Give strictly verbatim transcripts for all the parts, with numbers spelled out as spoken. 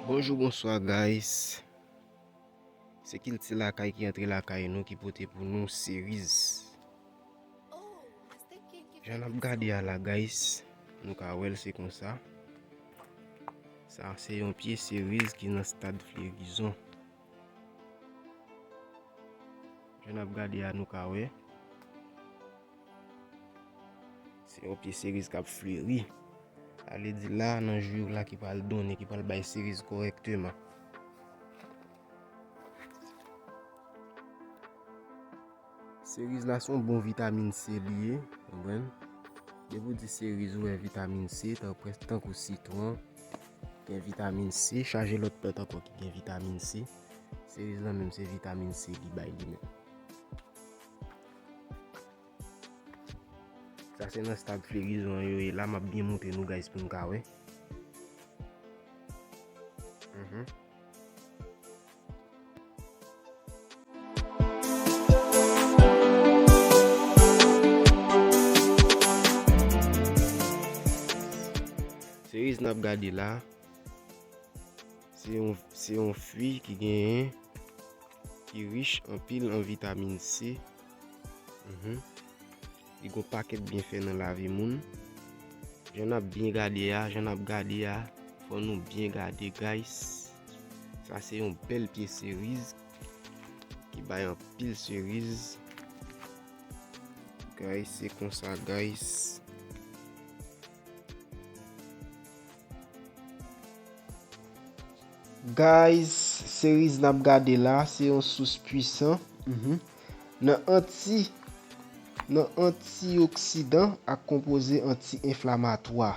Bonjou, bonswa, guys. Se Kilti Lakay ki antre lakay nou, ki pote pou nou seriz. Jan n ap gade a la, guys, nou ka wè l se konsa. Sa se yon pye seriz ki nan stad flerizon. Jan n ap gade a, nou ka wè. Se yon pye seriz k ap fleri. Sa vle di la, nan jou yo la ki pral donnen, ki pral bay seriz kòrèkteman. Seriz la se yon bon vitamin C li ye, konprann? Depi w di seriz, ou wè vitamin C, tan, près tankou sitwon, gen vitamin C, chaje lòt plant ankò ki gen vitamin C. Seriz lan menm se vitamin C li bay li menm. Sa se nan stad flerizon an yo ye la, m ap byen montre nou, guys, pou n ka wè. Mhm. Seriz n ap gade la, se yon, se yon fwi ki genyen, ki rich anpil an vitamin C. Mhm. Li gon pakèt byenfè nan lavi moun. Jan n ap byen gade a, jan n ap gade a, fò nou byen gade, guys. Sa se yon bèl pye seriz ki bay anpil seriz. Guys, se konsa, guys. Guys, seriz n ap gade la, se yon sous pwisan. Mhm. Nan anti, nan antioksidan ak konpoze anti-enflamatwa.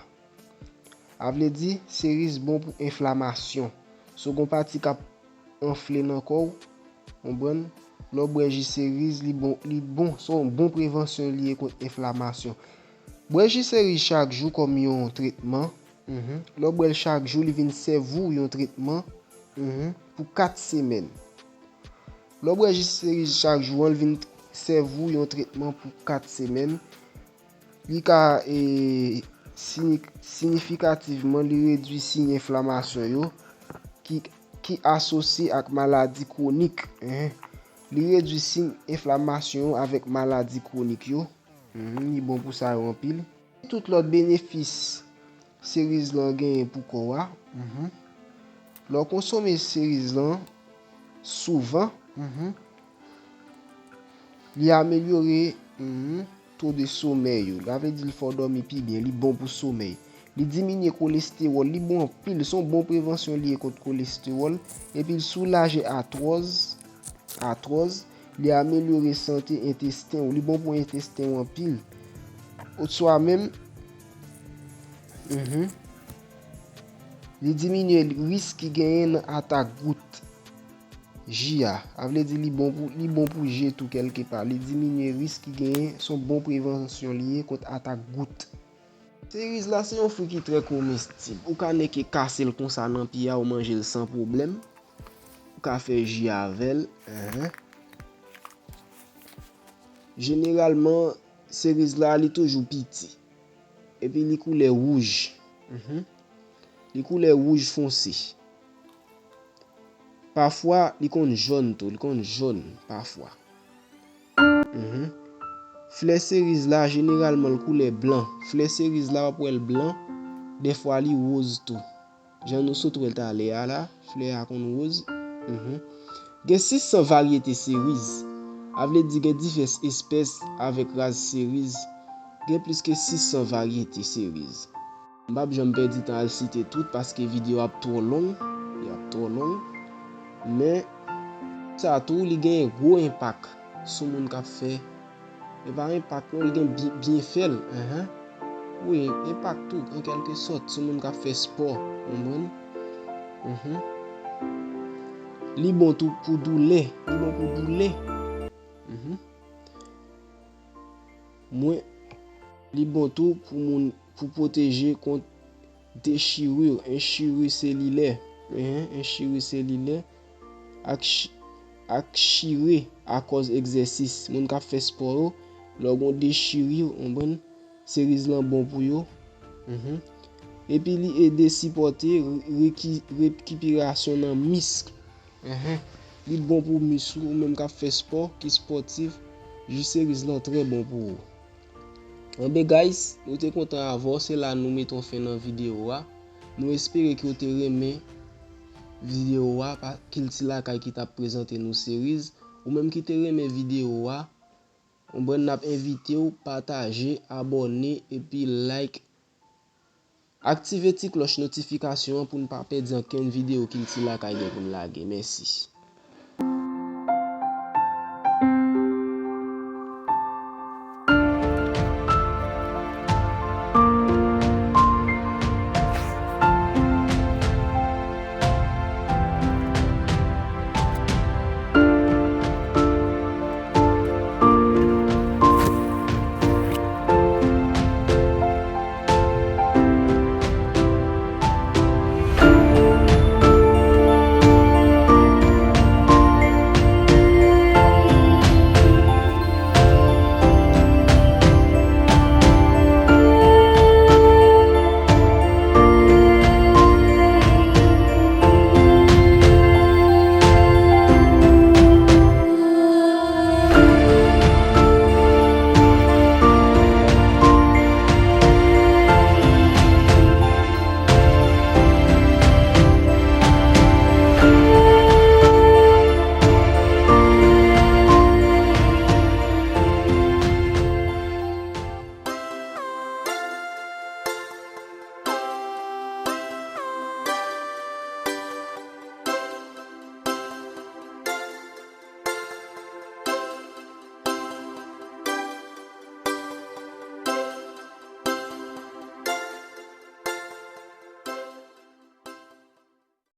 A vle di, seriz bon pou enflamasyon. Si w gon pati k ap anfle nan kò w, konprann? Lè w bwè ji seriz, li bon, li bon, se yon bon prevansyon li ye kont enflamasyon. Bwè ji seriz chak jou kòm yon tretman. Mhm. Lè w bwè l chak jou, li vin sèvi w yon tretman, mhm, pou kat semèn. Lè w bwè ji seriz chak jou an, li vin sèvi w yon tretman pou kat semèn. Li ka, e, sini-, siyifikativman, li redui siy enflamasyon yo ki, ki asosye ak maladi kwonik. Hein. Li redui siy enflamasyon yo avèk maladi kwonik yo. Mhm, li bon pou sa yo anpil. Tout lòt benefis seriz lan genyen pou kò a. Mhm. Lè w konsome seriz lan souvan, mhm, li amelyore, mhm, to de somèy ou. Sa vle di l fè w dòmi pi byen, li bon pou somèy. Li diminye kolestewòl, li bon anpil, se yon bon prevansyon li ye kont kolestewòl, epi l soulaje atwòz, atwòz, li amelyore sante entesten w, li bon pou entesten w anpil. Oswa menm, mhm, li diminye risk ki genyen nan atak gout. Ji a, sa vle di li bon pou, li bon pou je tou kèlkepa. Li diminye risk ki genyen, se yon bon prevansyon li ye kont atak gout. Seriz la se yon fwi ki trè komestib. Ou ka nèke kase l konsa nan pye a, ou manje l san pwoblèm. Ou ka fè ji avè l. Enhen. Jeneralman, seriz la, li toujou piti. Epi li koulè wouj. Mhm. Li koulè wouj fonse. Pafwa, li konn jòn tou, li konn jòn pafwa. Mhm. Flè seriz la, jeneralman, l koulè blan. Flè seriz la, w ap wè l blan. Dèfwa, li woz tou. Jan nou sot wè l talè a la, flè a konn woz. Mhm. Gen sis san varyete seriz. A vle di gen divès espès avèk ras seriz. Gen plis ke sis san varyete seriz. M p ap janm pèdi tan al site tout paske videyo ap twò long, li ap twò long. Men, sa tou, li genyen gwo enpak sou moun k ap fè. E pa enpak non, li gen byen, byenfè l. Enhen. Wi, enpak tou, an kèlke sòt, sou moun k ap fè spò. Konprann? Mhm. Li bon tou pou doulè. Li bon pou doulè. Mhm. Mwen, li bon tou pou moun, pou pwoteje kont dechirure, enchire selilè, enhen, enchire selilè, ak chi-, ak chire akòz egzèsis. Moun k ap fè spò yo, lè w gon dechirure, w konprann, seriz lan bon pou yo. Mhm. epi li ede sipòte re- reki- rekipirasyon nan misk. Enhen. Li bon pou misk ou, ou menm k ap fè spò, ki spòtif, ji seriz lan trè bon pou ou. Anben guys, nou te kontan avè w, se la nou met yon fen nan videyo a. Nou espere ke w te renmen videyo a, pa Kilti Lakay ki t ap prezante nou seriz. Ou menm ki te renmen videyo a, anben n ap envite w pataje, abòne epi like. Aktive ti klòch notifikasyon an pou n pa pèdi ankenn videyo Kilti Lakay gen pou n lage. Mèsi.